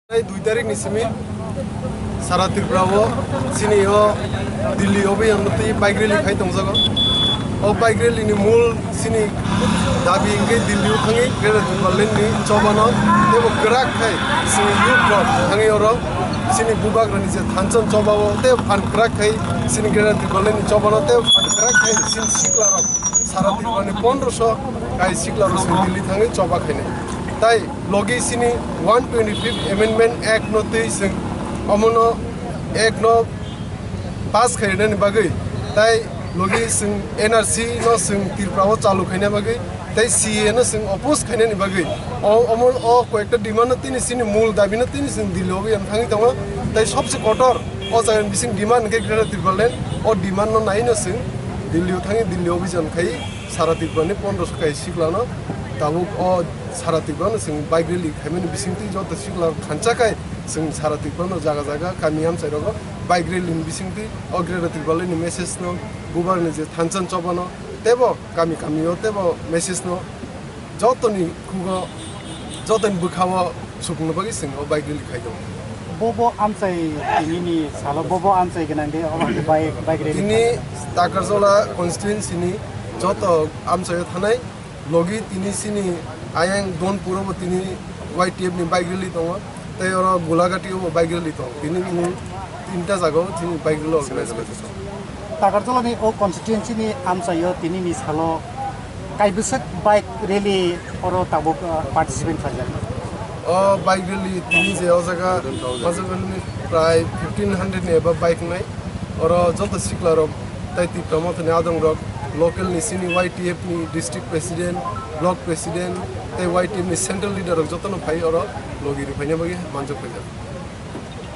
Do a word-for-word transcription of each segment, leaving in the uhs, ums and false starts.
Tei dui tarikh ni simi sara Tripura o chini o Delhi o bai ang twi bike rally khai tongjago. O bike rally ni mul chini dabi hwnkhe Delhi o thangwi Greater Tipraland ni chobano teibo kwrak khai chini youth rok thangwi oro chini bubagra ni je thansa ni choba o tei phan kwrak khai chini Greater Tipraland ni chobano tei phan kwrak khai chini sikla rok sara Tripura ni pondroso kai sikla rok chini Delhi thangwi choba khainai. Tai logi chini one twenty fifth Amendment Act no twi chwng omono Act no pass khainani bagwi, tai logi chwng N R C no chwng Tripura o chalu khaina bagwi, tai C A A no chwng oppose khainani bagwi, o, omo, o koyekta demand no tini chini mul dabi no tini chwng Delhi o yang thangwi tongo, tai sobse kotor o jaga ni bising demand hwnkhe Greater Tipraland, o demand no nai no chwng Delhi o thangwi Delhi o bijan khai sara Tripura ni pondroso kai sikla no tabuk o sara Tripura no chwng bike rally khaimani bisingtwi joto sikla khansa kai chwng sara Tripura no jaga jaga kami amchai rogo bike rally ni bisingtwi o Greater Tipraland ni message no bubagra ni je thansa ni choba no teibo kami kami o teibo message no jotoni khugo jotoni bwkha o supungna bagwi chwng o bike rally khai tongo. Bobo amchai tinini salo bobo amchai gwnang de omo bike bike rally Tini khai. Takarjala constituency ni joto amchai o thanai logi tini chini ayang Donpur o bo tini Y T F ni bike rally tongo, tei oro Gulagati o bo bike rally tongo. Tini mung tinta jaga o tini bike rally organize khai tongo. Takarjala ni o constituency ni amchai o tini ni salo kaibwswk bike rally oro tabuk, uh, participant khlaijak. O bike rally tini je o jaga Majapahit ni prai fifteen hundred ni eba bike nai. Oro joto sikla rok tai Tipra Motha ni adong rok, local ni chini Y T F ni district president, block president, tei Y T F ni central leader rok jotono phai oro logi rwphaina bagwi manjak phaikha.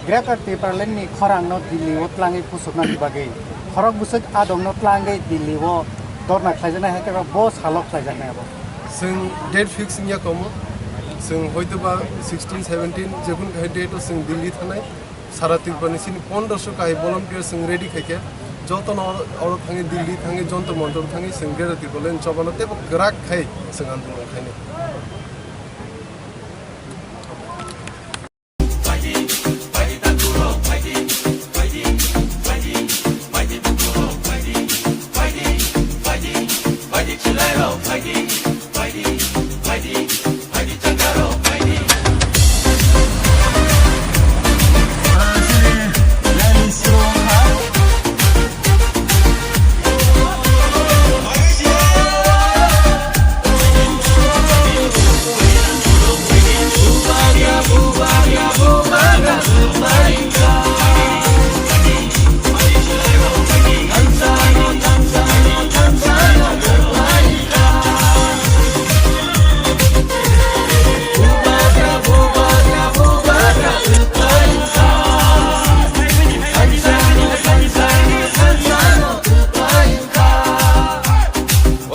Greater Tipraland ni khorang no Delhi o tlangwi pusukna ni bagwi khorok bwswk adong no tlangwi Delhi o dorna khlaijaknai hai khe bo salo khlaijaknai abo. Chwng date fix wngya komo, chwng hoitoba sixteen seventeen jekun kahai date o chwng Delhi thanai. Sara Tripura ni chini pondroso kahai volunteer chwng ready khaikhe, jotono oro, oro thangwi Delhi thangwi Jantar Mantar thangwi chwng Greater Tipraland chobano teibo kwrak khai chwng andolon khainai.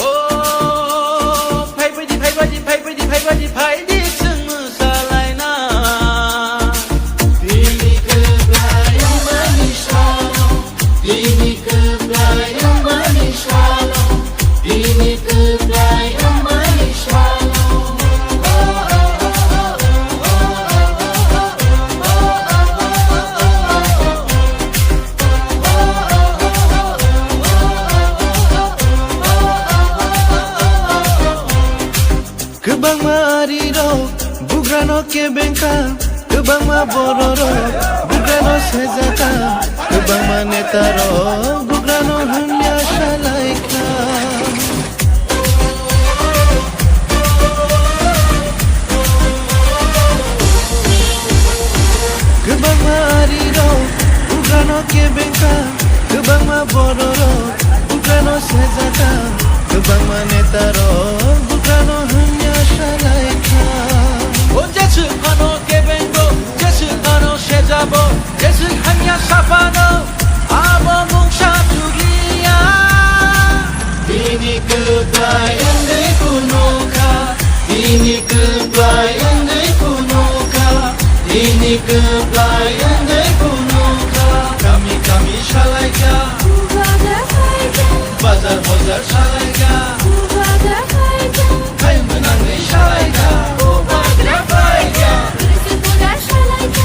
O, phai baidi, phai baidi, phai baidi, phai baidi, phai di chwng mwsalaina. Bini kwplai wngmani salo, bini kwplai wngmani salo, bini kwplai wngmani salo. Kwbangma arirok bugrano kebengkha, kwbangma bororok bugrano sejakha, kwbangma netarok bugrano hamya salaikha. Kwbangma arirok bugrano kebengkha, kwbangma bororok bugrano sejakha, kwbangma netarok bugrano hamya salaikha. O jeswk phano kebengo, jeswk phano sejabo, jeswk hamya saphano, abo mungsa thukliya. Bini kwplai wngwi phunukha, bini kwplai wngwi phunukha, bini kwplai wngwi phunukha. Kami kami salaikha, bazar bazar salaikha, hayung gwnangwi salaikha. Bubagra phaikha, Tripura salaikha.